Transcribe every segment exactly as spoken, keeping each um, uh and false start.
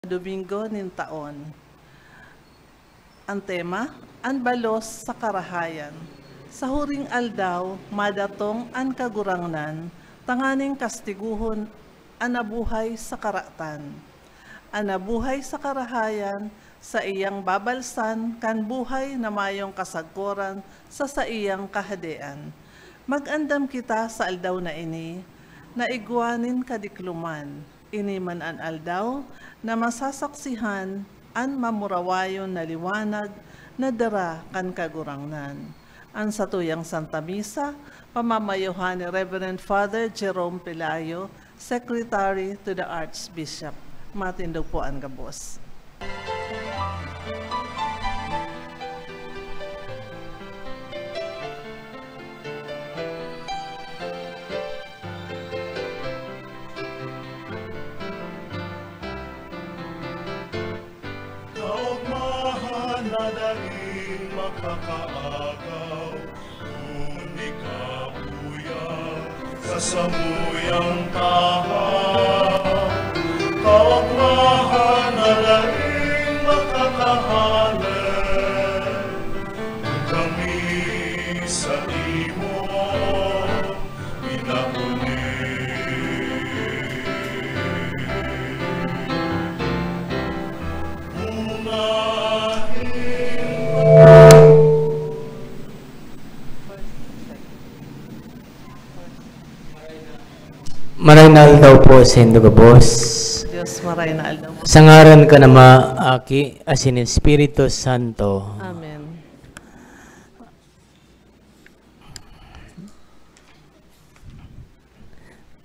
Domingo nin taon. An tema, an balos sa karahayan. Sa huring aldaw, madatong an Kagurangnan tanganing kastiguhon an nabuhay sa karatan. An nabuhay sa karahayan, saiyang babalsan kan buhay na mayong kasagkoran sa saiyang Kahadean. Mag-andam kita sa aldaw na ini na igwa nin kadikloman. Ini man an aldaw na masasaksihan an mamurawayon na liwanag na dara kan Kagurangnan. An satuyang Santa Misa, pamamayohan ni Reverend Father Jerome Pelayo, Secretary to the Archbishop. Matindog po an gabos. Kaogmahan na daing makakaagaw, kun di ka buya sa samuyang tahaw. Kaogmahan na daing makakahale, kun kami sa imo pinauli. Maray na aldaw po saindo gabos. Diyos, maray na aldaw po. Sa ngaran kan Ama, Aki, asin Espiritu Santo. Amen.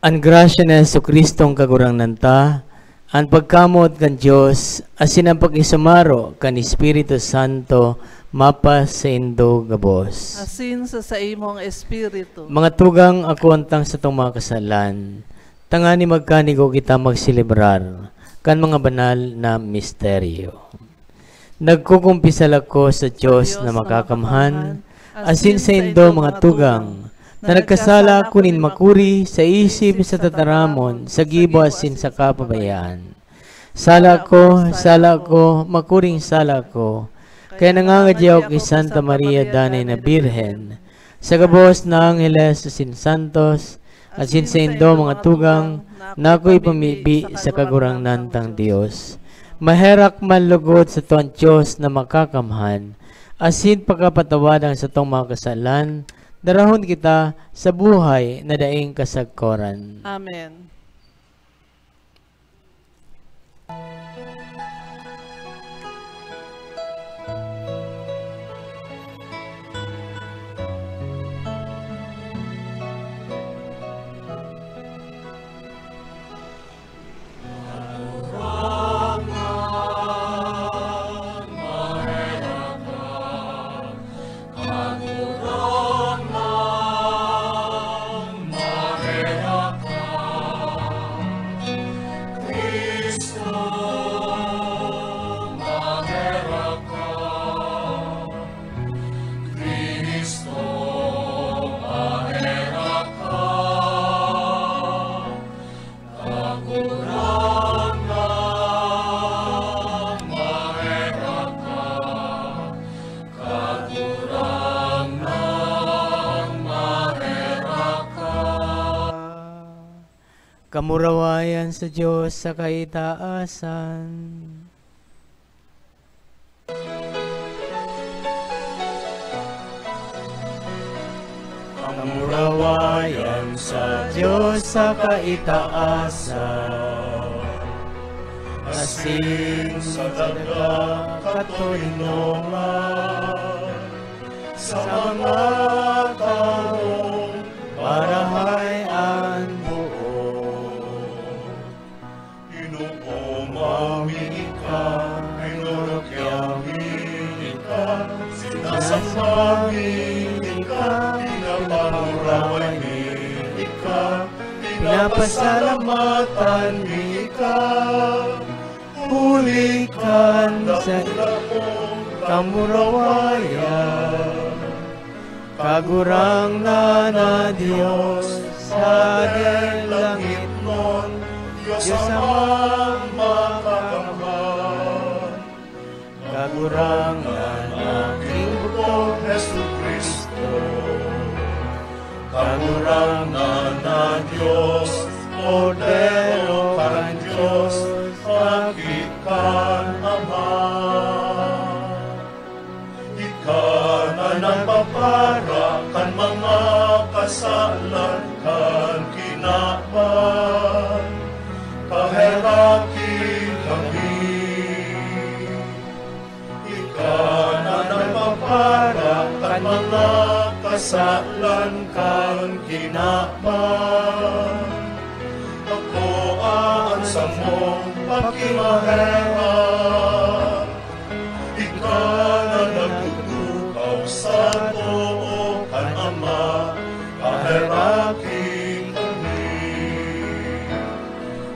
An grasya ni Jesu-Cristong Kagurangnan ta, an pagkamoot kan Dios, asin an pakisumaro kan Espiritu Santo mapasaindo gabos. Asin sa saimong espiritu. Mga tugang, akoon tang satong mga kasalan, tanganing magkanigo kita magselebrar kan mga banal na misteryo. Nagkukumpisal ako sa Dios na makakamhan, asin saindo, mga tugang, na nagkasala ako nin makuri sa isip, sa tataramon, sa gibo asin sa kapabayaan. Sala ako, sala ako, makuring sala ako. Kaya nangangadya ako ki Santa Maria, danay na Birhen, sa gabos na angheles asin santos, asin saindo, mga tugang, na ako ipamibi sa Kagurangnan tang Dios. Maherak man lugod sato an Dios na makakamhan, asin pakapatawad an satong mga kasalan, darahon kita sa buhay na daing kasagkoran. Amen. Kagurangnan, maherak ka. Kagurangnan, maherak ka. Kamurawayan sa Dios sa kaitaasan. Kamurawayan sa Dios sa kaitaasan, asin sa daga katoninongan, sa mga tawong marahay an boot. Inooma mi ika, inurukya mi ika, sinasamba mi ika, pinapanuraway mi ika, pinapasalamatan mi ika, huli kan dakula mong kamurawayan. Kagurangnan na Dios, sa langitnon, Dios Ama, makakamhan. Kagurangnan, aking bugtong Jesu-Cristo, Kagurangnan na Dios, Kordero kan Dios, Aki kan Ama. Ika na nagpapara kan mga kasalan kan kinaban, paheraki kami. Ika na nagpapara kan mga kasalan kan kinaban. Ako an samong pakimaherak. Ika na nagtutukaw sa too kan Ama, paheraki kami.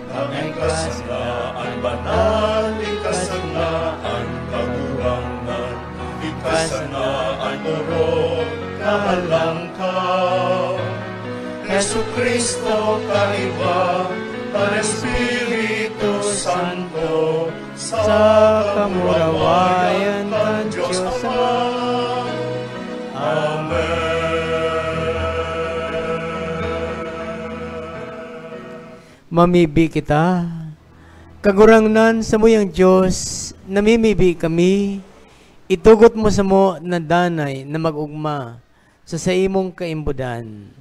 Ang ika sana an banal, ika sana an kagurangnan, ika sana an orog na halangkaw. Jesu-Cristo, kaiba kan Espiritu Santo, sa kamurawayan kan Dios Ama. Amen. Mamibi kita. Kagurangnan, samuyang Dios, namimibi kami, itugot mo samo na danay na mag-ogma sa saimong kaimbodan,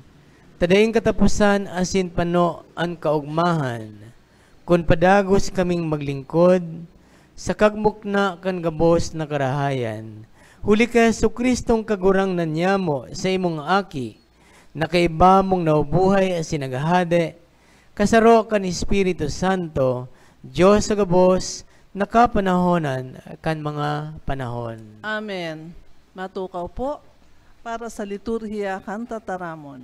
ta daing kataposan asin pano an kaogmahan, kun padagos kaming maglingkod sa kagmukna kan gabos na karahayan, huli ki Jesu-Cristong Kagurangnan nyamo, saimong Aki, na kaiba mong nabubuhay asin naghahade, kasaro kan Espiritu Santo, Dios sa gabos na kapanahonan kan mga panahon. Amen. Matukaw po para sa liturhiya kan tataramon.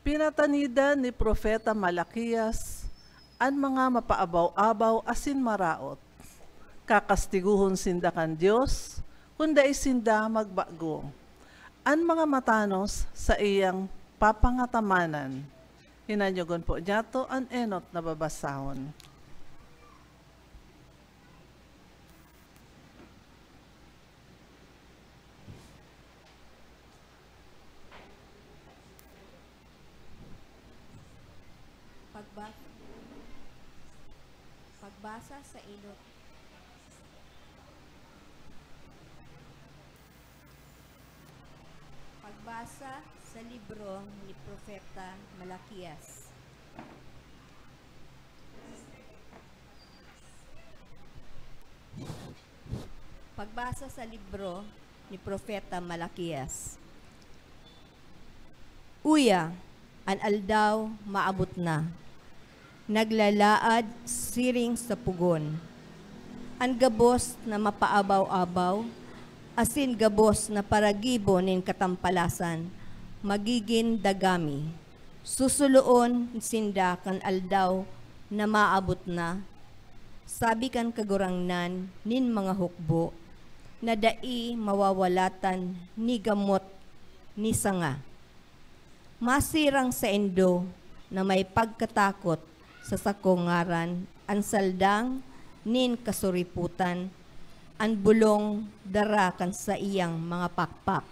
Pinatanidan ni Propeta Malaquias an mga mapaabaw-abaw asin maraot. Kakastiguhon sinda kan Dios, kun dai sinda magbago. An mga matanos saiyang papangatamanan. Hinanyogon po niyato an enot na babasahon. Pagba-, pagbasa sa enot. Pagbasa sa libro ni Propeta Malaquias. Pagbasa sa libro ni Propeta Malaquias. Uya, an aldaw maabot na, naglalaad siring sa pugon. An gabos na mapaabaw-abaw asin gabos na paragibo nin katampalasan magigin dagami. Susuloon sinda kan aldaw na maabot na, sabi kan Kagurangnan nin mga hukbo, na dai mawawalatan ni gamot ni sanga. Masirang saindo na may pagkatakot sa sakong ngaran an saldang nin kasuripotan, an bolong dara kan saiyang mga pakpak.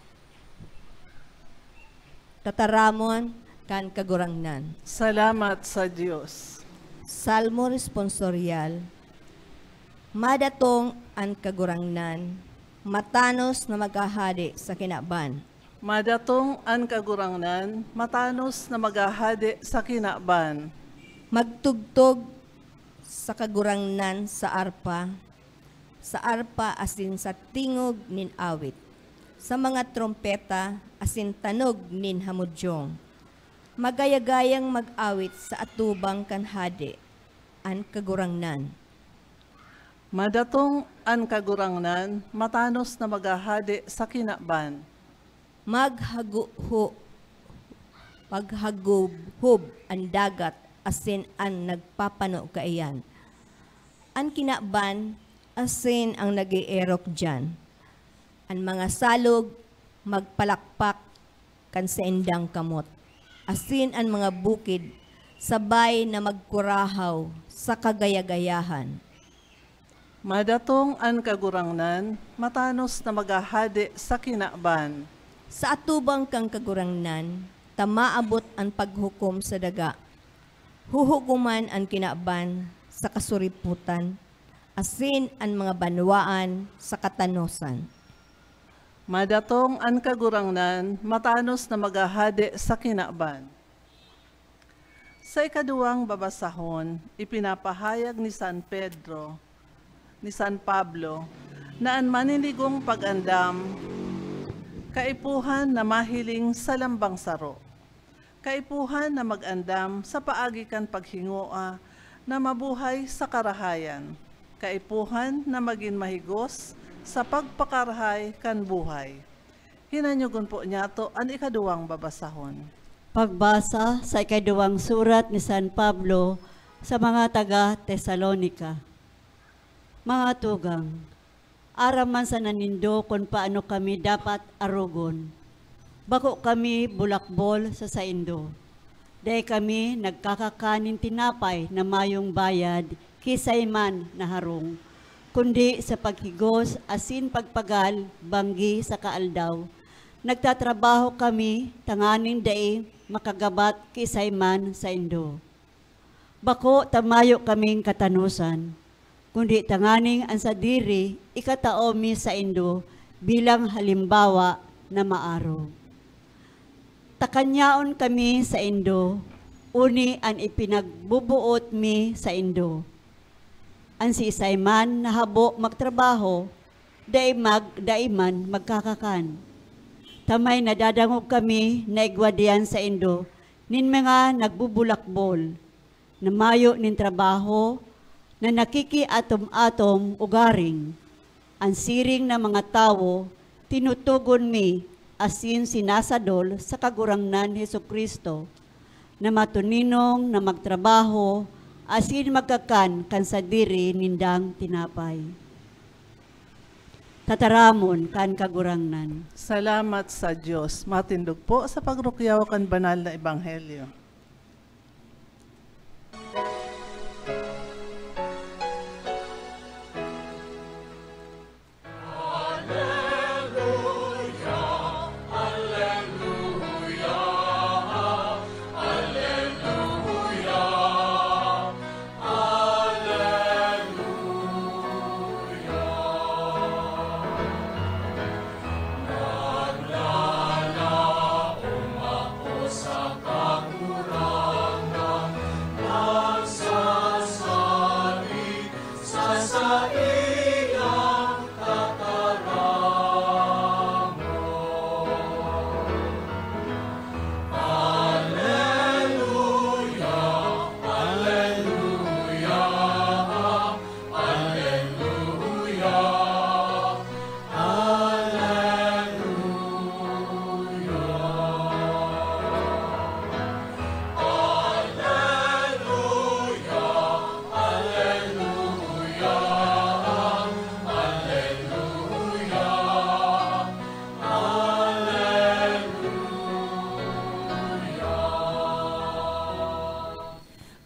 Tataramon kan Kagurangnan. Salamat sa Dios. Salmo Responsorial. Madatong an Kagurangnan, matanos na maghahade sa kinaban. Madatong an Kagurangnan, matanos na maghahade sa kinaban. Magtugtog sa Kagurangnan sa arpa, sa arpa asin sa tingog nin awit, sa mga trompeta asin tanog nin hamodyong. Magayagayang mag-awit sa atubang kan hade, an Kagurangnan. Madatong an Kagurangnan, matanos na maghahade sa kinaban. Maghaguho-, maghagubhob an dagat asin an nagpapano kaiyan, an kinaban asin ang nag-eerok diyan. An mga salog magpalakpak kan saindang kamot, asin an mga bukid sabay na magkurahaw sa kagayagayahan. Madatong an Kagurangnan, matanos na maghahade sa kinaban. Sa atubang kan Kagurangnan, ta maabot an paghukom sa daga. Huhugoman an kinaban sa kasuripotan, asin an mga banwaan sa katanosan. Madatong an Kagurangnan, matanos na maghahade sa kinaban. Sa ikaduwang babasahon, ipinapahayag ni San Pedro, ni San Pablo, na an maninigong pag-andam, kaipuhan na mahiling sa lambang saro, kaipuhan na mag-andam sa paagi kan paghingoa na mabuhay sa karahayan, kaipuhan na magin mahigos sa pagpakarahay kan buhay. Hinanyogon po niyato an ikaduwang babasahon. Pagbasa sa ikaduwang surat ni San Pablo sa mga taga Tesalonica. Mga tugang, aram man sana nindo kun paano kami dapat arogon. Bako kami bulakbol sa saindo. Dai kami nagkakakan nin tinapay na mayong bayad ki sai man na harong, kundi sa paghigos asin pagpagal banggi sa kaaldaw. Nagtatrabaho kami tanganing dai makagabat ki sai man saindo. Bako ta mayo kaming katanosan, kundi tanganing an sadiri ikatao mi saindo bilang halimbawa na maarog. Ta kan yaon kami saindo, uni an ipinagboboot mi saindo. An siisay man na habo magtrabaho, dai mag-, dai man magkakakan. Ta may nadadangog kami na igwa diyan saindo nin mga nagbubulakbol, na mayo nin trabaho, na nakikiatom-atom ugaring. An siring na mga tawo, tinutugon mi asin sinasadol sa Kagurangnan Jesu-Cristo, na matuninong na magtrabaho asin magkakan kan sadiri nindang tinapay. Tataramon kan Kagurangnan. Salamat sa Dios. Matindog po sa pagrukyaw kan banal na ebanghelyo.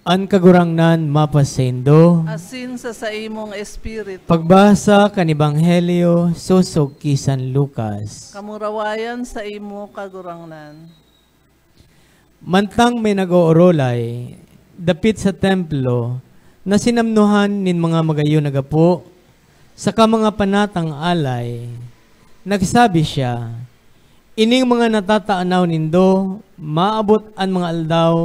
An Kagurangnan mapasaindo. Asin sa saimong espiritu. Pagbasa kan Ebanghelyo sosog ki San Lucas. Kamurawayan saimo, Kagurangnan. Mantang may nag-oorolay dapit sa templo na sinamnohan nin mga magayon na gapo saka mga panatang alay, nagsabi siya, "Ining mga natatanaw nindo, maabot an mga aldaw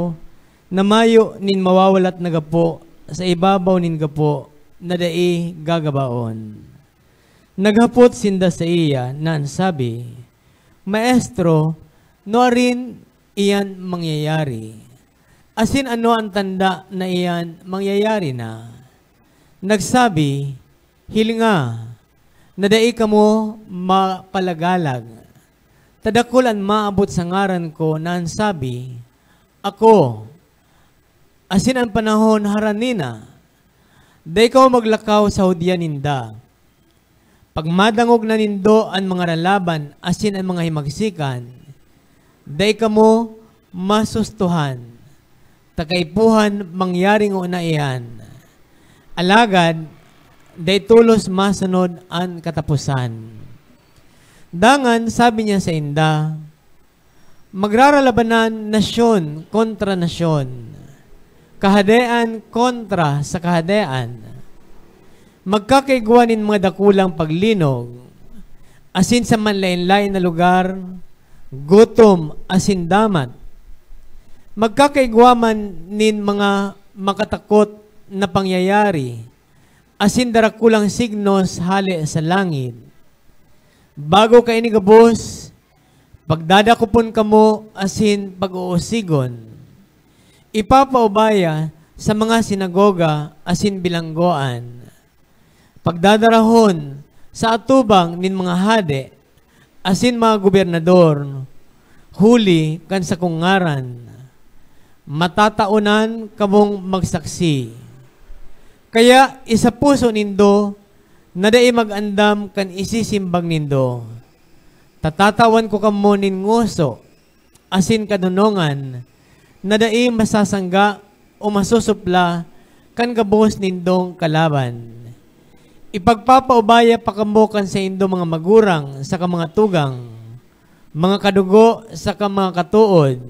na mayo nin mawawalat na gapo sa ibabaw nin gapo na dai gagabaon." Naghapot sinda saiya na an sabi, "Maestro, nuarin iyan mangyayari? Asin ano an tanda na iyan mangyayari na?" Nagsabi, "Hilinga, na dai kamo mapalagalag. Ta dakul an maabot sa ngaran ko na an sabi, 'Ako, asin an panahon harani na.' Dai kamo maglakaw sa hudyan ninda. Pag madangog na nindo an mga ralaban asin an mga himagsikan, dai kamo masustohan, ta kaipuhan mangyari ngona iyan. Alagad dai tolos masunod an kataposan. Dangan sabi niya sainda, "Magraralabanan nasyon kontra nasyon, kahadean kontra sa kahadean. Magkakaigwa nin mga dakulang paglinog, asin sa manlaen-laen na lugar, gutom asin damat. Magkakaigwa man nin mga makatakot na pangyayari, asin darakulang signos hale sa langit. Bago kaini gabos, pagdadakopon kamo asin pag-oosigon. Ipapaubaya sa mga sinagoga asin bilanggoan. Pagdadarahon sa atubang nin mga hade asin mga gobernador, huli kan sakong ngaran. Matataonan kamong magsaksi. Kaya isapuso nindo na dai mag-andam kan isisimbag nindo. Tatatawan ko kamo nin ngoso asin kadonongan na dai masasangga o masusupla kan gabos nindong kalaban. Ipagpapaubaya pa kamo kan saindong mga magurang saka mga tugang, mga kadugo saka mga katood.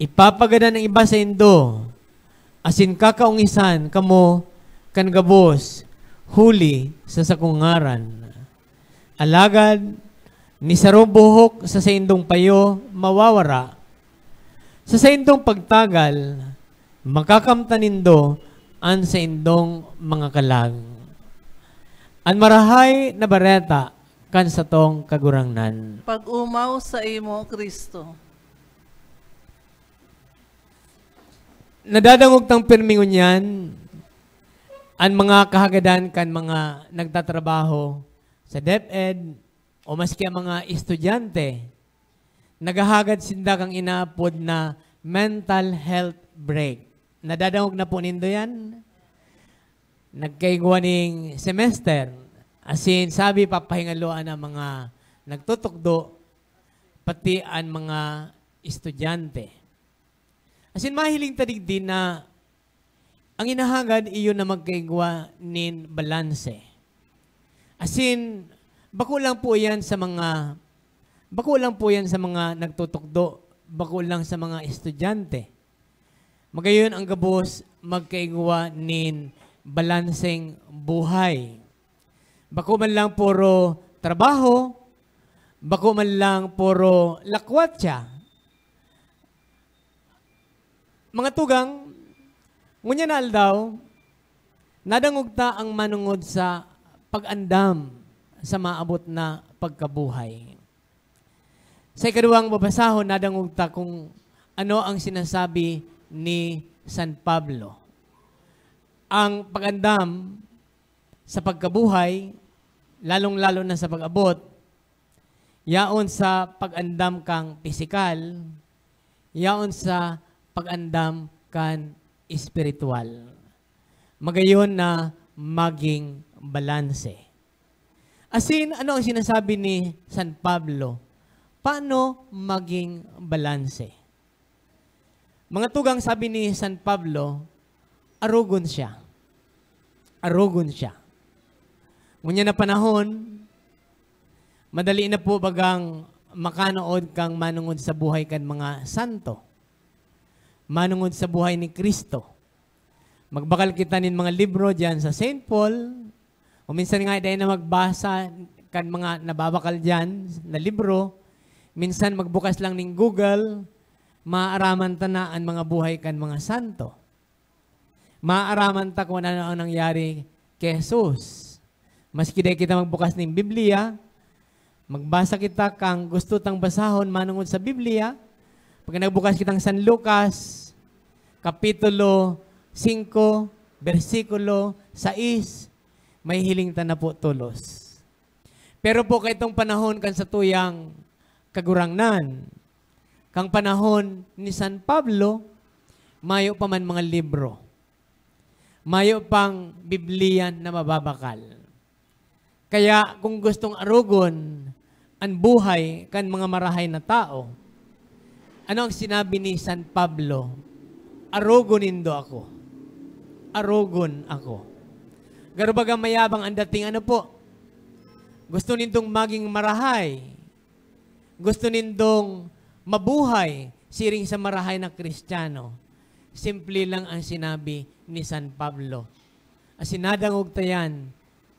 Ipapagadan ang iba saindo, asin kakaongisan kamo kan gabos huli sa sakong ngaran. Alagad ni sarong buhok sa saindong payo mawawara. Sa saindong pagtagal, makakamtan nindo an saindong mga kalag." An Marahay na Bareta kan satong Kagurangnan. Pag-omaw saimo, Cristo. Nadadangog tang pirmi ngunyan an mga kahagadan kan mga nagtatrabaho sa DepEd o maski ang mga estudyante. Naghahagad sinda kan inaapod na mental health break. Nadadangog na po nindo yan? Nagkaigwa ning semester, asin sabi, papahingaloan ang mga nagtutukdo, pati an mga estudyante. Asin mahiling ta digdi na ang hinahangad iyo na magkaigwa nin balanse. Asin, bako lang po yan sa mga, bako lang po yan sa mga nagtutukdo, bako lang sa mga estudyante. Magayon ang gabos magkaigwa nin balanseng buhay. Bako man lang puro trabaho, bako man lang puro lakwatsa. Mga tugang, ngunyan na aldaw, nadangog ta ang manongod sa pag-andam sa maabot na pagkabuhay. Sa ikaduwang babasahon, nadangog ta kung ano ang sinasabi ni San Pablo. Ang pag-andam sa pagkabuhay, lalong-lalo na sa pag-abot, yaon sa pag-andam kang pisikal, yaon sa pag-andam kan espiritual. Magayon na maging balanse. Asin, ano ang sinasabi ni San Pablo? Paano maging balanse? Mga tugang, sabi ni San Pablo, arogon siya. Arogon siya. Ngunyan na panahon, madali na po bagang makanood kang manongod sa buhay kan mga santo. Manongod sa buhay ni Cristo. Magbakal kita nin mga libro diyan sa Saint Paul. O minsan nga, dai na magbasa kan mga nababakal diyan na libro. Minsan magbukas lang ning Google, maaaraman ta na an mga buhay kan mga santo. Maaaraman ta kung ano ang nangyari ki Jesus. Maski dai kita magbukas nin Biblia, magbasa kita kan gusto tang basahon manongod sa Biblia. Pag nagbukas kitang San Lucas, Kapitulo singko, bersikulo sais, mahihiling ta na po tolos. Pero po, kaitong panahon kan satuyang Kagurangnan, kan panahon ni San Pablo, mayo pa man mga libro. Mayo pang Biblia na mababakal. Kaya kung gustong arogon an buhay kan mga marahay na tawo, ano ang sinabi ni San Pablo? "Arogon nindo ako. Arogon ako." Garo baga mayabang ang dating ano po? Gusto nindong maging marahay. Gusto nindong mabuhay siring sa marahay na Kristiyano. Simple lang ang sinabi ni San Pablo. Asin nadangog ta yan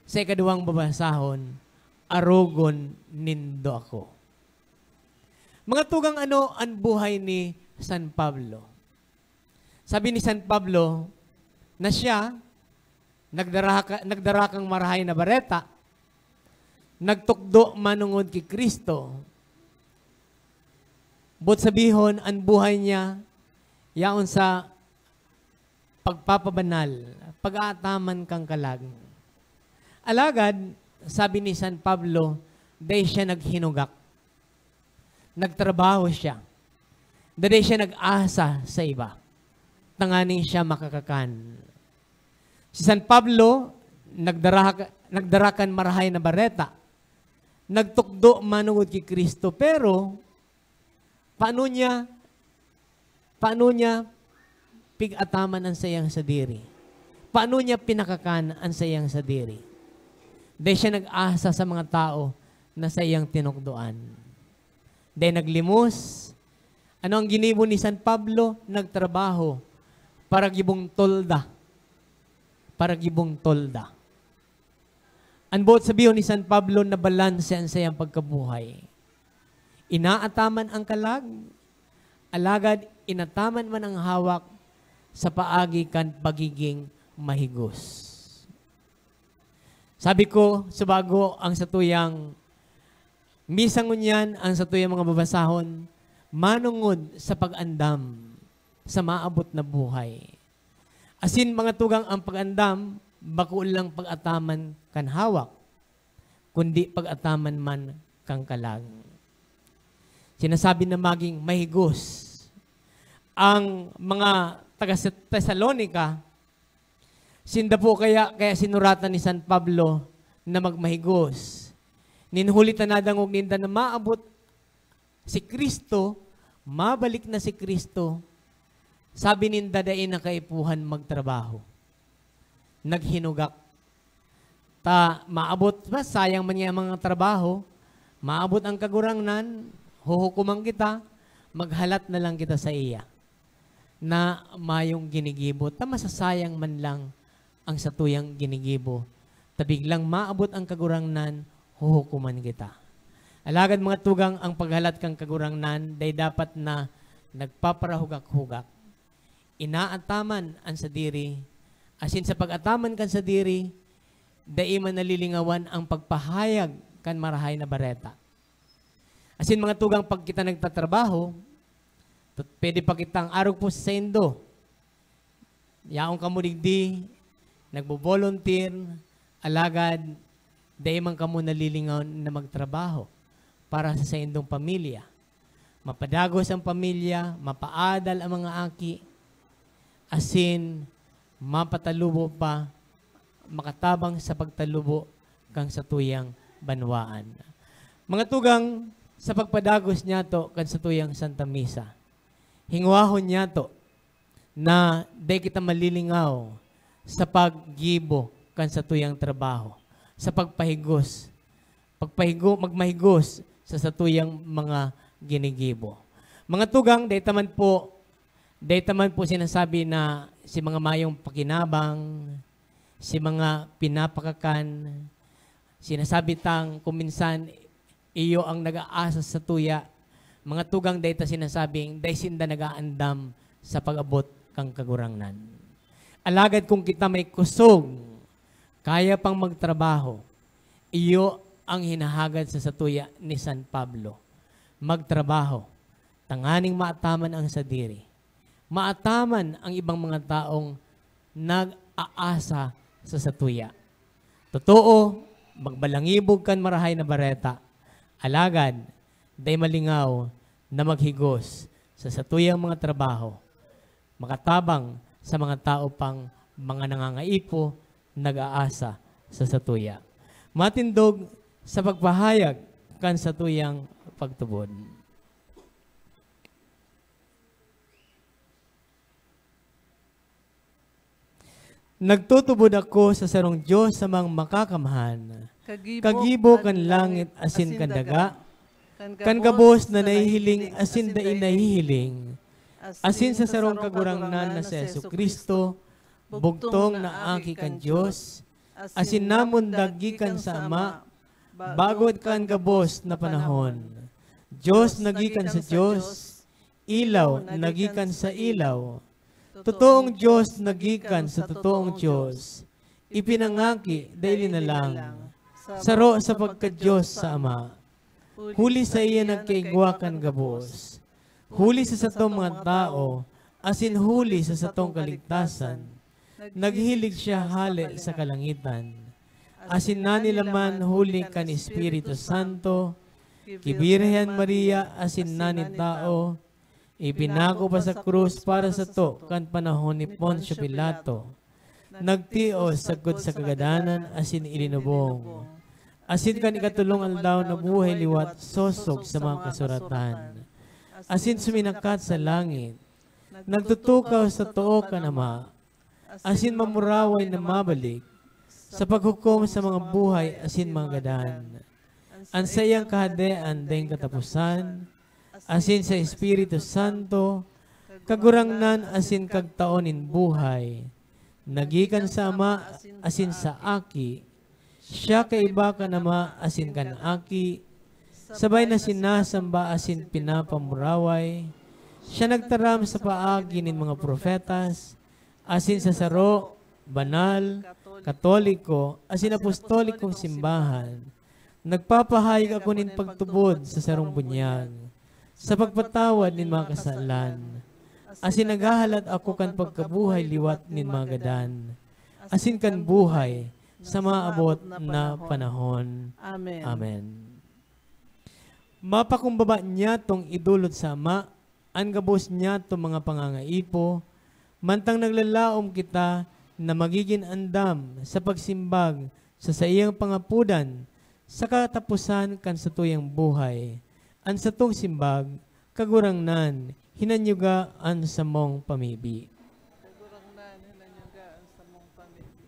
sa ikaduwang babasahon, "Arogon nindo ako." Mga tugang, ano an buhay ni San Pablo? Sabi ni San Pablo na siya, nagdara ka-, nagdara kan Marahay na Bareta, nagtukdo manongod ki Cristo. Boot sabihon, an buhay niya, yaon sa pagpapabanal, pag-aataman kan kalag. Alagad, sabi ni San Pablo, dai siya naghinugak. Nagtrabaho siya. Dai siya nag-asa sa iba, tanganing siya makakakan. Si San Pablo, nagdara-, nagdara kan Marahay na Bareta. Nagtukdo manongod ki Cristo, pero paano niya, paano niya pig-ataman an saiyang sadiri? Paano niya pinakakan an saiyang sadiri? Dai siya nag-asa sa mga tao na saiyang tinukdoan. Dai naglimos. Ano ang ginibo ni San Pablo? Nagtrabaho para gibong tolda. Para gibong tolda. An boot sabihon ni San Pablo, nabalanse an saiyang pagkabuhay. Inaataman ang kalag, alagad inataman man ang hawak sa paagi kan pagiging mahigos. Sabi ko, subago ang satuyang misa ngunyan, ang satuyang mga babasahon, manongod sa pag-andam sa maabot na buhay. Asin mga tugang, ang pag-andam, bako lang pag-ataman kan hawak, kundi pag-ataman man kan kalag. Sinasabi na maging mahigos. Ang mga taga Tesalonica, sinda po kaya, kaya sinuratan ni San Pablo na magmahigos. Nin huli ta nadangog ninda na maabot si Cristo, mabalik na si Cristo, sabi ninda, dai na kaipuhan magtrabaho. Naghinugak. Ta maabot, masayang man nga mga trabaho, maabot ang Kagurangnan, huhukoman kita, maghalat na lang kita sa iya na mayong ginigibo, ta masasayang man lang ang satuyang ginigibo, ta biglang maabot ang Kagurangnan, huhukoman kita. Alagad, mga tugang, ang paghalat kan Kagurangnan dai dapat na nagpaparahugak-hugak. Inaataman an sadiri, asin sa pag-ataman kan sadiri, dai man nalilingawan ang pagpahayag kan Marahay na Bareta. Asin, mga tugang, pag kita nagtatrabaho, tut-, pwede pa kitang arog po sa saindo. Yaon kamo digdi, nagbo-volunteer, alagad dai man kamo nalilingaw na magtrabaho para sa saindong pamilya. Mapadagos ang pamilya, mapaadal ang mga aki, asin mapatalubo pa, makatabang sa pagtalubo kan satuyang banwaan. Mga tugang, sa pagpadagos niyato kan satuyang Santa Misa, hingwahon niyato na dai kita malilingaw sa paggibo kan satuyang trabaho, sa pagpahigos, pagpahigo-, magmahigos sa satuyang mga ginigibo. Mga tugang, dai ta man po, dai ta man po sinasabi na si mga mayong pakinabang, si mga pinapakakan, sinasabi tang kung minsan iyo ang nag-aasa sa tuya, mga tugang, dai ta sinasabing dai sinda nag-aandam sa pag-abot kan Kagurangnan. Alagad kung kita may kusog, kaya pang magtrabaho, iyo ang hinahagad sa satuya ni San Pablo, magtrabaho, tanganing maataman ang sadiri, maataman ang ibang mga taong nag-aasa sa satuya. Totoo, magbalangibog kan Marahay na Bareta, alagad dai malingaw na maghigos sa satuyang mga trabaho, makatabang sa mga tao pang mga nangangaipo, nag-aasa sa satuya. Matindog sa pagpahayag kan satuyang pagtubod. Nagtutubod ako sa sarong Dios Amang Makakamhan, kagibo kan langit asin kan daga, kan gabos na nahihiling asin dai nahihiling, asin sa sarong Kagurangnan na si Jesu-Cristo, bugtong na Aki kan Dios, asin namundag gikan sa Ama, bago kan gabos na panahon. Dios na gikan sa Dios, ilaw na gikan sa ilaw, totoong Dios na gikan sa totoong Dios, ipinangaki dai linalang, saro sa pagka-Dios sa Ama. Huli saiya nagkaigwa kan gabos. Huli sa satong mga tawo, asin huli sa satong kaligtasan, naghilig siya hale sa kalangitan. Asin nanilaman huli kan Espiritu Santo, ki Birhen Maria asin nani tawo, ipinako pa sa krus para sato kan panahon ni Poncio Pilato. Nagtios sagkod sa kagadanan asin ilinubong. Asin kan ikatolong aldaw nabuhay liwat sosog sa mga kasuratan. Asin suminakat sa langit. Nagtutukaw sa too kan Ama. Asin mamuraway na mabalik sa paghukom sa mga buhay asin mga gadan. An saiyang kahadean daing kataposan, asin sa Espiritu Santo, Kagurangnan asin Kagtao nin buhay, nagikan sa Ama asin sa Aki, siya kaiba kan Ama asin kan Aki, sabay na sinasamba asin pinapamuraway. Siya nagtaram sa paagi nin mga propetas, asin sa saro, banal, katoliko, asin apostolikong simbahan. Nagpapahayag ako nin pagtubod sa sarong bunyag, sa pagpatawad nin mga kasalan, asin naghahalat ako kan pagkabuhay liwat nin mga gadan, asin kan buhay sa maabot na panahon. Amen. Amen. Mapakumbaba niyatong idolot sa Ama an gabos niyatong mga pangangaipo, mantang naglalaom kita na magigin andam sa pagsimbag sa saiyang pangapodan sa kataposan kan satuyang buhay. An satong simbag, Kagurangnan, hinanyuga an samong pamibi. Kagurangnan, hinanyuga an samong pamibi.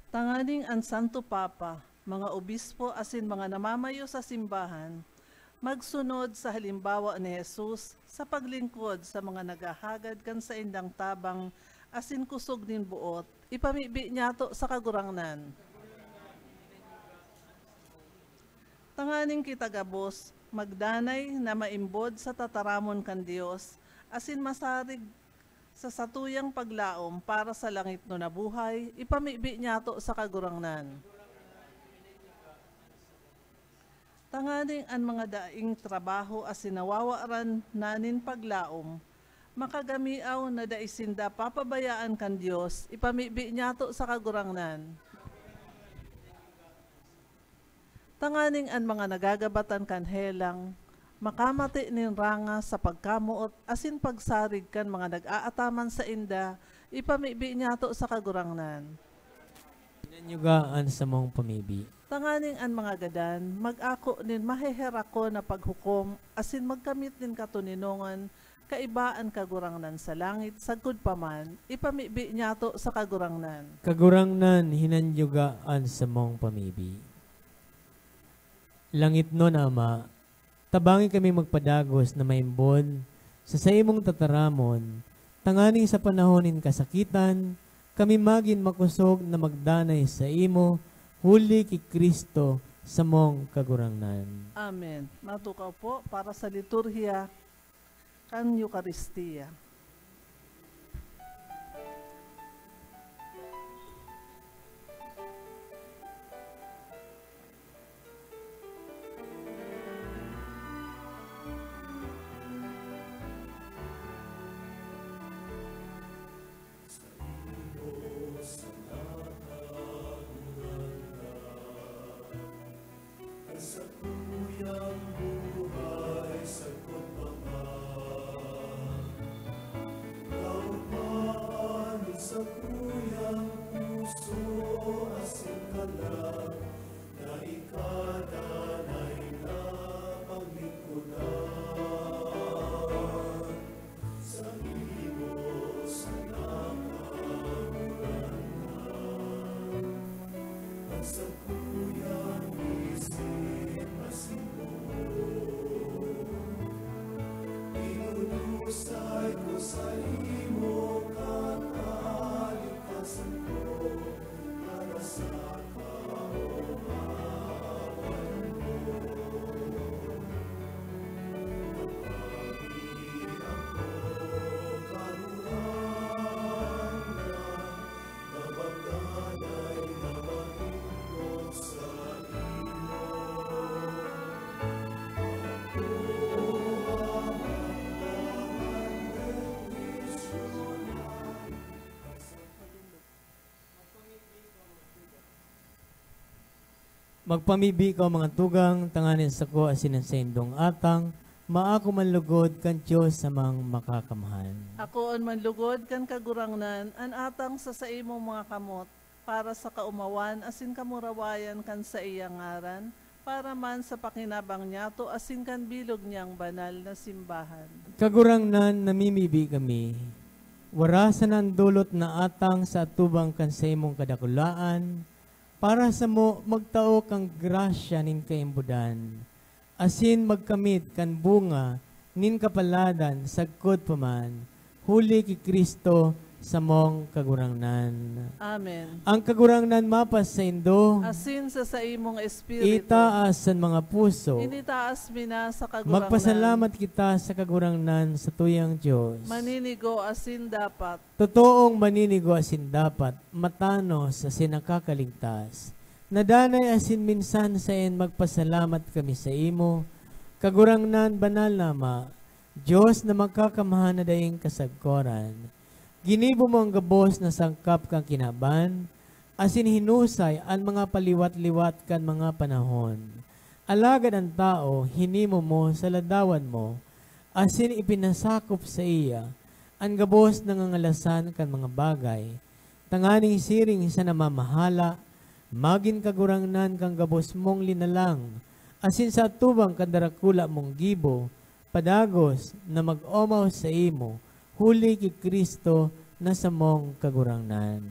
Tanganing an Santo Papa, mga obispo asin mga namamayo sa simbahan, magsunod sa halimbawa ni Jesus sa paglingkod sa mga naghahagad kan saindang tabang asin kusog nin boot, ipamibi niyato sa Kagurangnan. Tanganing kita gabos magdanay na maimbod sa tataramon kan Dios, asin masarig sa satuyang paglaom para sa langitnon na buhay, ipamibi niyato sa Kagurangnan. Tanganing an mga daing trabaho asin nawawaran na nin paglaom, makagamiaw na dai sinda papabayaan kan Dios, ipamibi niyato sa Kagurangnan. Tanganing an mga nagagabatan kan helang makamati nin ranga sa pagkamoot asin pagsarig kan mga nag-aataman sainda, ipamibi niyato sa Kagurangnan. Hinanyuga an samong pamibi. Tanganing an mga gadan mag-ako nin maheherakon na paghukom asin magkamit nin katoninongan kaiba an Kagurangnan sa langit, sagkod pa man, ipamibi niyato sa Kagurangnan. Kagurangnan, hinanyuga an samong pamibi. Langitnon na Ama, tabangi kami magpadagos na maimbod sa saimong tataramon, tanganing sa panahon nin kasakitan, kami magin makosog na magdanay saimo, huli ki Cristo, samong Kagurangnan. Amen. Matukaw po para sa liturhiya kan Eukaristia. Sakuyang isip asin buot, idudusay ko saimo kan kalikasan ko, para sa kaomawan mo. Magpamibi ako, Kagurangnan, Magpamibi ka, mga tugang, tanganing sako asin an saindong atang maako man lugod kan Dios samang Makakamhan. Akoon man lugod kan Kagurangnan an atang sa saimong mga kamot, para sa kaomawan asin kamurawayan kan saiyang ngaran, para man sa pakinabang niyato asin kan bilog niyang banal na simbahan. Kagurangnan, namimibi kami, wara sana an dolot na atang sa atubang kan saimong kadakulaan, para samo magtao kan grasya nin kaimbodan, asin magkamit kan bunga nin kapaladan sagkod pa man, huli ki Cristo samong Kagurangnan. Amen. Ang Kagurangnan mapasaindo. Asin sa saimong espiritu. Itaas an mga puso. Initaas mi na sa Kagurangnan. Magpasalamat kita sa Kagurangnan, sa tuyang Dios. Maninigo asin dapat. Totoong maninigo asin dapat, matanos asin nakakaligtas. Nadanay asin minsan saen magpasalamat kami saimo, Kagurangnan, Banal na Ama, Dios na Makakamhan na daing kasagkoran. Ginibo mo an gabos na sangkap kan kinaban, asin hinusay an mga paliwat-liwat kan mga panahon. Alagad an tawo, hinimo mo sa ladawan mo, asin ipinasakop saiya an gabos na ngangalasan kan mga bagay, tanganing siring sa namamahala, magin kagurangnan kan gabos mong linalang, asin sa atubang kan darakula mong gibo, padagos na mag-omaw saimo, huli ki Cristo na samong Kagurangnan.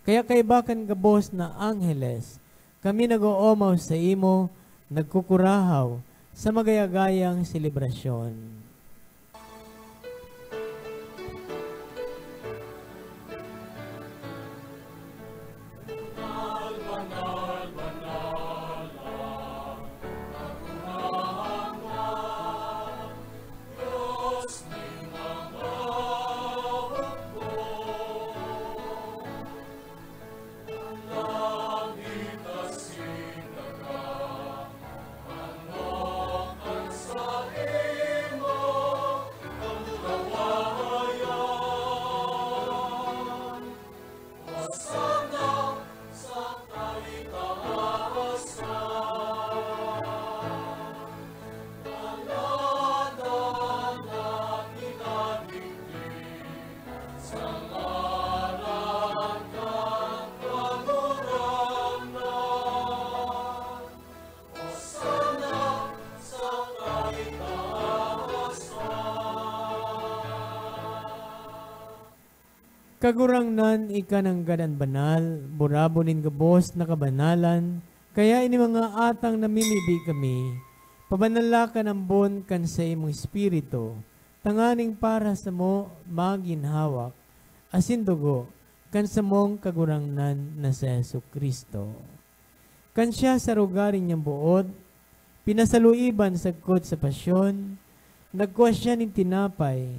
Kaya kaiba kan gabos na angheles, kami nag-oomaw saimo, nagkukurahaw sa magayagayang selebrasyon. Kagurangnan, ika nanggad an banal, burabon nin gabos na kabanalan, kaya ini mga atang namimibi kami, pabanala kan ambon kan saimong Espiritu, tanganing para samo magin hawak asin dugo kan samong Kagurangnan na si Jesu-Cristo. Kan siya sa rogaring niyang boot, pinasaluiban sagkod sa pasyon, nagkua siya nin tinapay,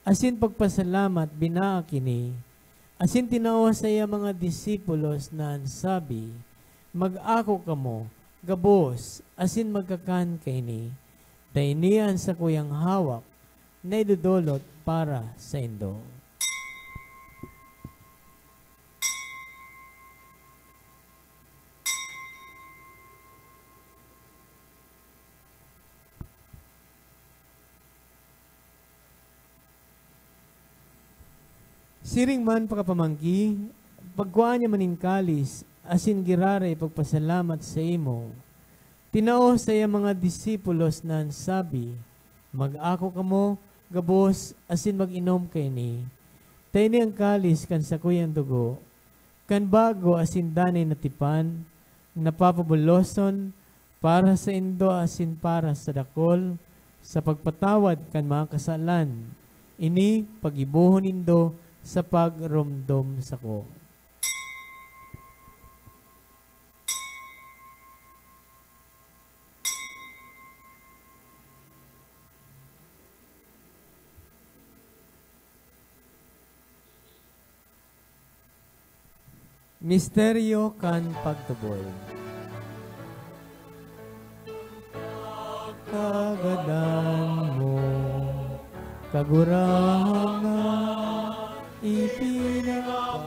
asin pagpasalamat, binaak ini, asin tinao sa iya mga disipulos na an sabi, "Mag-ako kamo gabos asin magkakan kaini, ta ini an sakuyang hawak na idodolot para saindo." Siring man pakapamanggi, pagkua niya man nin kalis, asin giraray pagpasalamat saimo, tinao sa iya mga disipulos na an sabi, "Mag-ako kamo gabos asin mag-inom kaini, ta ini an kalis kan sakuyang dugo, kan bago asin danay na tipan, napapabuloson para saindo asin para sa dakul, sa pagpatawad kan mga kasalan. Ini paggibohon nindo sa pagromdom sako. Misteryo kan pagtubod. Kagadan mo, Kagurangnan, ipinapa-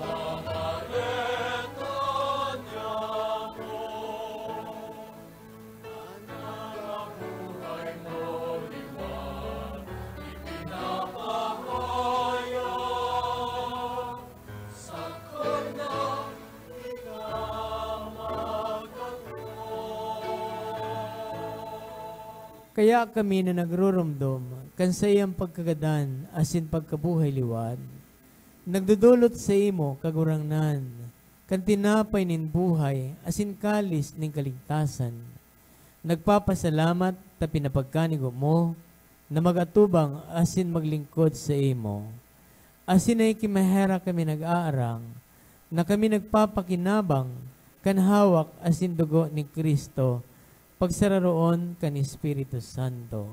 Kaya kami na nagruromdom kan saiyang pagkagadan asin pagkabuhay liwat, nagdodolot saimo, Kagurangnan, kan tinapay nin buhay asin kalis nin kaligtasan. Nagpapasalamat ta pinapagkanigo mo na mag-atubang asin maglingkod saimo. Asin nakikimaherak kami nag-aarang na kami nagpapakinabang kan hawak asin dugo ni Cristo, pagsararoon kan Espiritu Santo.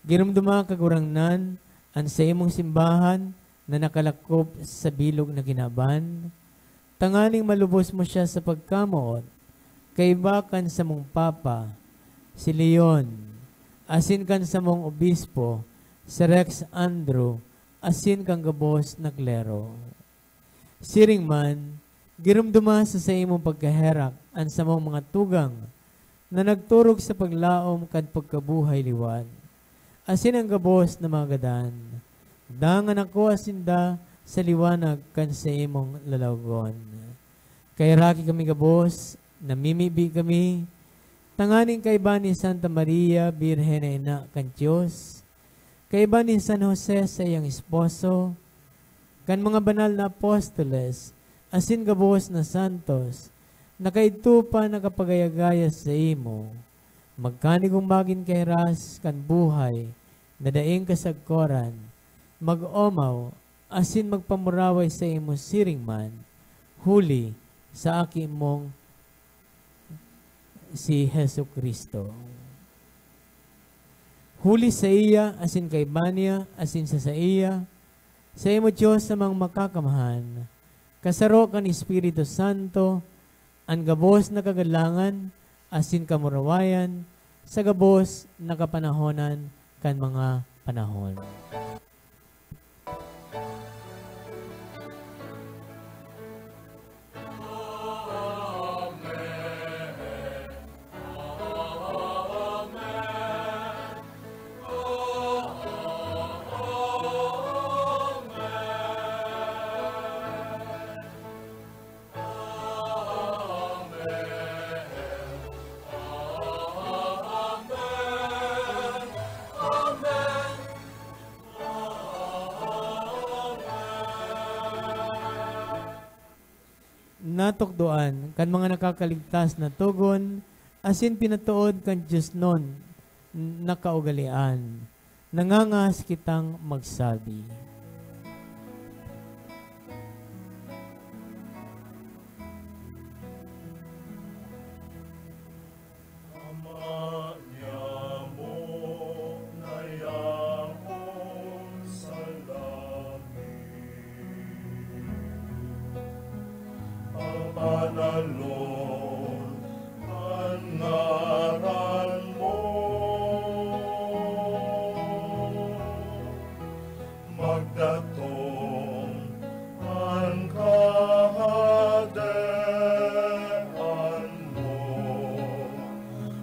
Giromdoma, Kagurangnan, an saimong simbahan na nakalakop sa bilog na kinaban, tanganing malubos mo siya sa pagkamoot, kaiba kan samong Papa, si Leon, asin kan samong Obispo, si Rex Andrew, asin kan gabos na klero. Siring man, giromdoma sa saimong pagkaherak an samong mga tugang na nagturog sa paglaom kan pagkabuhay liwat, asin an gabos na mga gadan. Dangan akoa sinda sa liwanag kan saimong lalawogon. Kaheraki kami gabos, namimibi kami, tanganing kaiba ni Santa Maria, Birhen na Ina kan Dios, kaiba ni San Jose, saiyang esposo, kan mga banal na apostoles, asin gabos na santos, na kaidto pa nakapagaya-gaya saimo, magkanigong magin kahiras kan buhay na daing kasagkoran, mag-omaw, asin magpamuraway saimo siring man, huli sa Aki mong si Jesu-Cristo. Huli saiya, asin kaiba niya, asin sa saiya, saimo, Dios, Amang Makakamhan, kasaro kan Espiritu Santo, an gabos na kagalangan asin kamurawayan sa gabos na kapanahonan kan mga panahon. Natukdoan kan mga nakakaligtas na togon asin pinatood kan diosnon na kaugalean. Nangangahas kitang magsabi. Ama niamo na yaon sa langit, pabanalon an ngaran mo. Magdatong an Kahadean mo,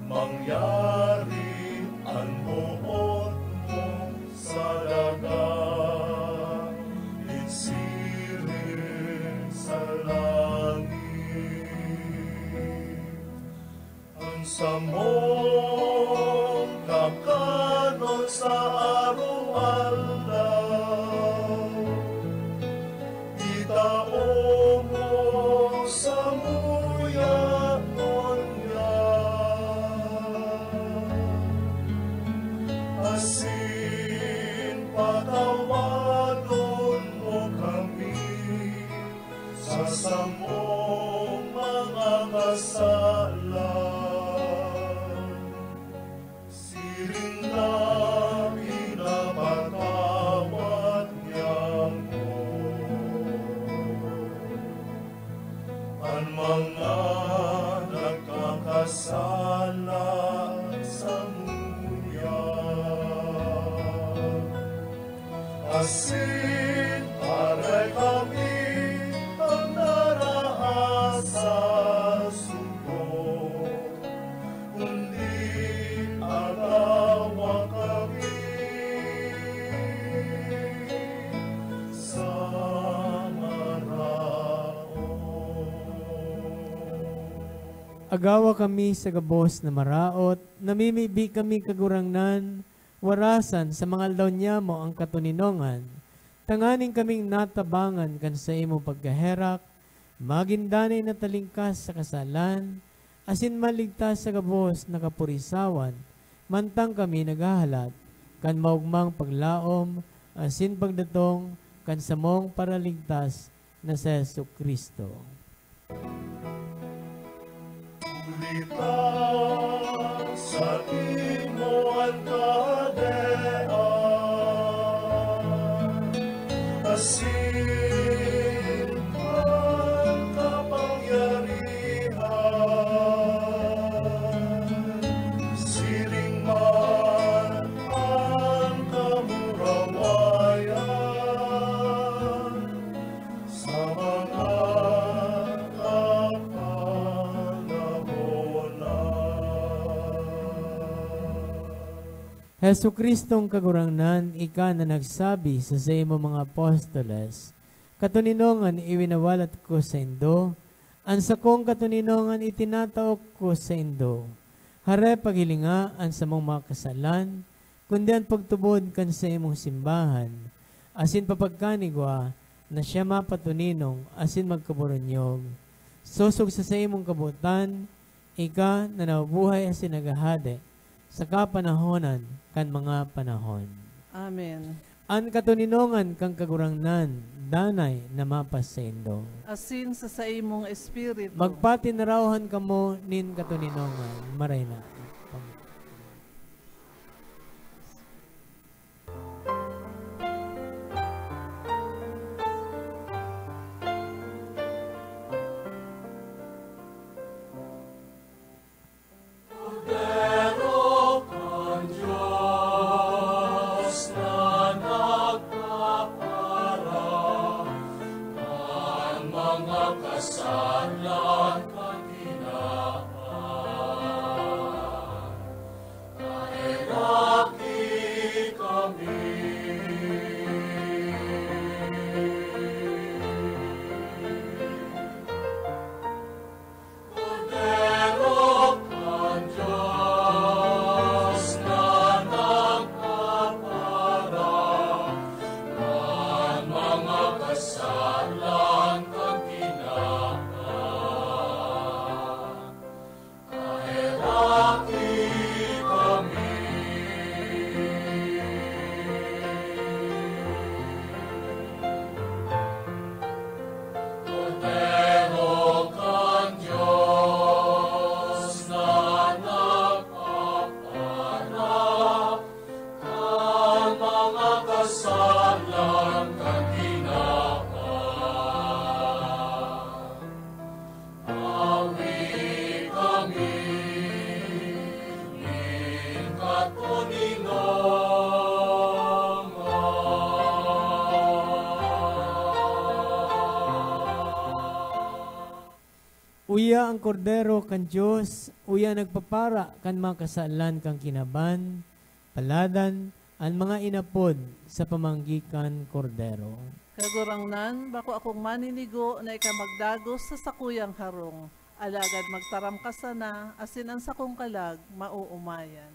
mangyari an boot mo sa daga, siring sa langit. An samong kakanon sa araw-araw, itao mo samuya Sala, siring na pinapatawad niyamo an mga nagkakasala samuya. Asin aray kami an naraas sa suko, kundi agawa kami sa maraot. Agawa kami sa gabos na maraot, namimibi kami, Kagurangnan, warasan sa mga aldaw niyamo an katoninongan, tanganing kaming natabangan kan saimong pagkaherak, magin danay na talingkas sa kasalan, asin maligtas sa gabos na kapurisawan, mantang kami naghahalat kan maogmang paglaom asin pagdatong kan samong Paraligtas na si Jesu-Cristo. Huli ta saimo an kahadean, asin an kapangyarihan, siring man an kamurawayan, sa mga kapanahonan. Jesu-Cristong Kagurangnan, ika na nagsabi sa saimong mga apostoles, "Katoninongan iwinawalat ko saindo, an sakong katoninongan itinatao ko saindo." Hare, paghilinga an samong mga kasalan, kundi an pagtubod kan saimong simbahan, asin papagkanigwa na siya mapatoninong asin magkaburunyog. Sosog sa saimong kabotan, ika na nabubuhay asin naghahade sa kapanahonan kan mga panahon. Amen. An katoninongan kan Kagurangnan danay na mapasaindo. Asin sa saimong espiritu. Magpatinarawan kamo nin katoninongan. Maray na. Kordero kan Dios na nagpapara kan mga kasalan kan tinawan, kaheraki kami. Kordero kan Dios na nagpapara kan mga kasalan kan tinawan, kaheraki kami. Kordero kan Dios na nagpapaharap kan mga kasalan kan tinawan, awi kami nin katoninongan. Uya an Kordero kan Dios, uya an nagpapara kan mga kasalan kan kinaban. Paladan an mga inapod sa pamanggi kan Kordero. Kagurangnan, bako akong maninigo na ika magdagos sa sakuyang harong, alagad magtaram ka sana, asin an sakong kalag maoomayan.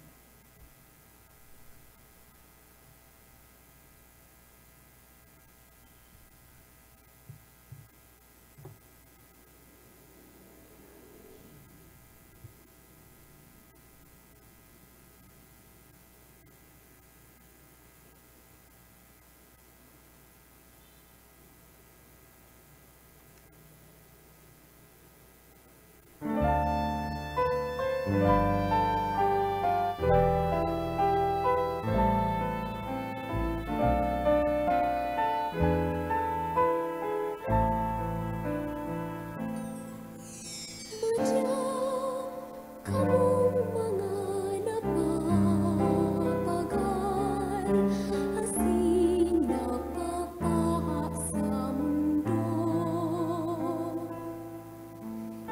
Madya kamong mga napapagal asin napapaha sa mundo.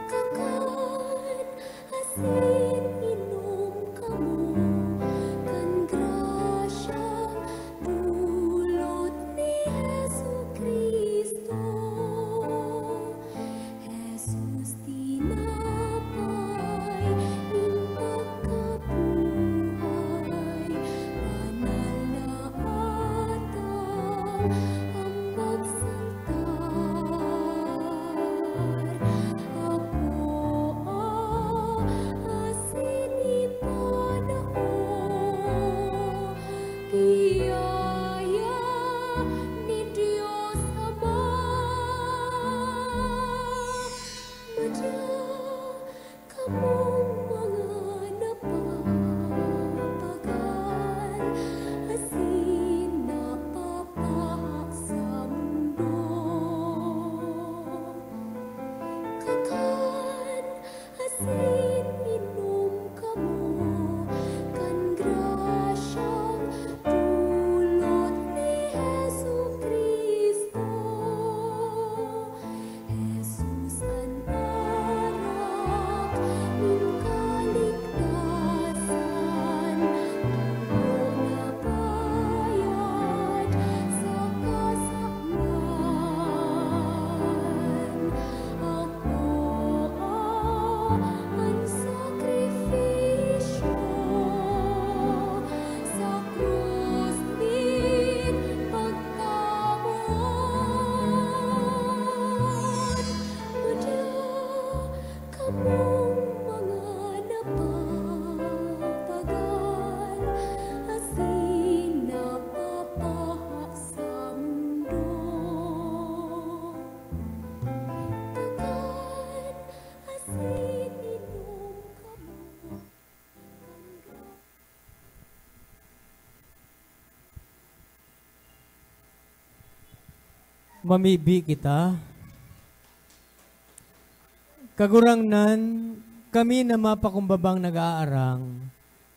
Kakan asin inom kamo kan grasyang dulot ni Jesu-Cristo. Jesus, tinapay nin pagkabuhay, banal na atang, ambag sa altar, apoa asin ipanao, biyaya nin Dios Ama. Madya kamong mga napapagal asin napapaha sa mundo. Kakan asin inom kamo kan grasyang dulot ni Jesu-Cristo. Jesus an arak nin kaligtasan, dugo na bayad sa kasalan. Akoa an sakripisyo sa krus nin pagkamoot. Madya kamong mga napapagal asin napapaha sa mundo. Kakan asin inom kamo. Mamibi kita. Kagurangnan, kami na mapakumbabang nag-aarang,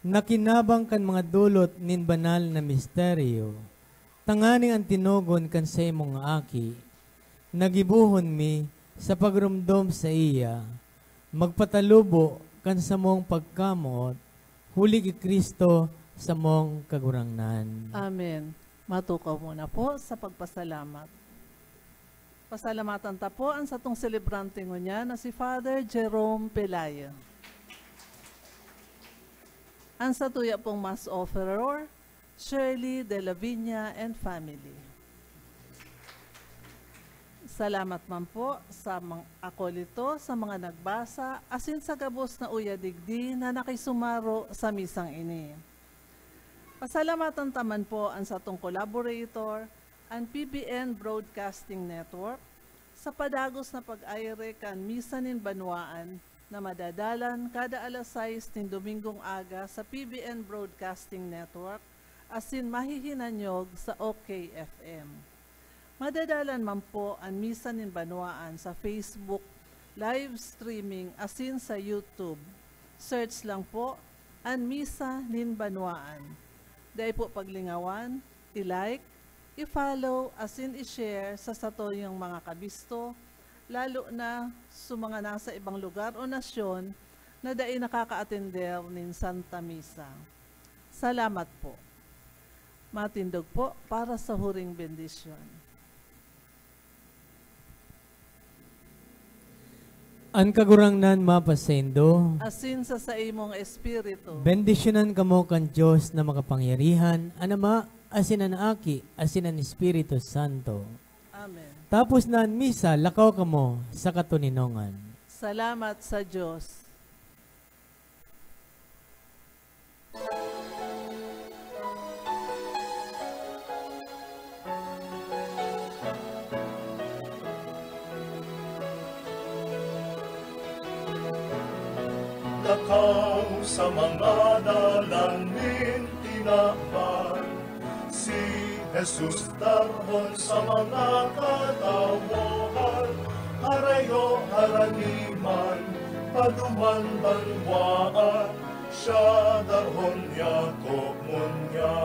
nakinabang kan mga dolot nin banal na misteryo, tanganing an tinugon kan saimong Aki, na gibohon mi sa pagromdom saiya, magpatalubo kan samong pagkamoot, huli ki Cristo samong Kagurangnan. Amen. Matukaw muna po sa pagpasalamat. Pasalamatan ta po an satong selebrante ngunyan na si Father Jerome Pelayo. An satuya pong Mass Offerer, Shirley de la Viña and family. Salamat man po sa mga akolito, sa mga nagbasa, asin sa gabos na uya digdi na nakisumaro sa misang ini. Pasalamatan ta man po an satong collaborator, an P B N Broadcasting Network, sa padagos na pag-aire kan Misa nin Banwaan na madadalan kada alas sais nin Domingong aga sa P B N Broadcasting Network asin mahihinanyog sa O K F M. Madadalan man po an Misa nin Banwaan sa Facebook live streaming asin sa YouTube. Search lang po an Misa nin Banwaan. Dai po paglingawan, i-like, i-follow asin i-share sa satuyang mga kabisto, lalo na sa mga nasa ibang lugar o nasyon na dai nakakaatender nin Santa Misa. Salamat po. Matindog po para sa huring bendisyon. An Kagurangnan mapasaindo. Asin sa saimong espiritu. Bendisyonan kamo kan Dios na makapangyarihan, an Ama, asin an Aki, asin an Espiritu Santo. Amen. Tapos na an misa, lakaw kamo sa katoninongan. Salamat sa Dios. Takaw sa mga dalan nin tinaban, si Jesus darhon sa mga katawohan, harayo harani man, paduman banwaan, siya darhon niya tokmon niya.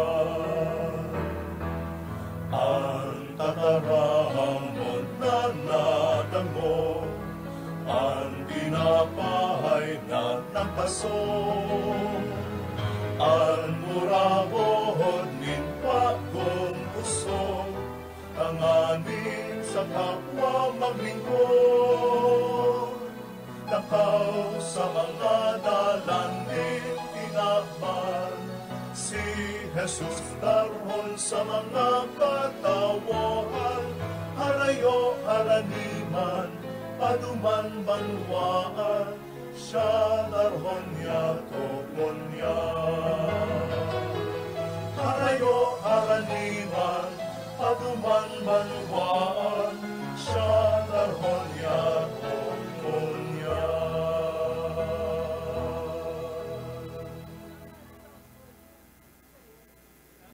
An tataramon na nadangog, an tinapay na nagpaso, an murabod nin bagong puso, tanganing sa kapwa maglingkod. Takaw sa mga dalan nin tinaban, si Jesus darhon sa mga katawohan, harayo harani man, paduman banwaan, siya darhon niya tokmon niya. Harayo harani man, paduman banwaan, siya darhon niya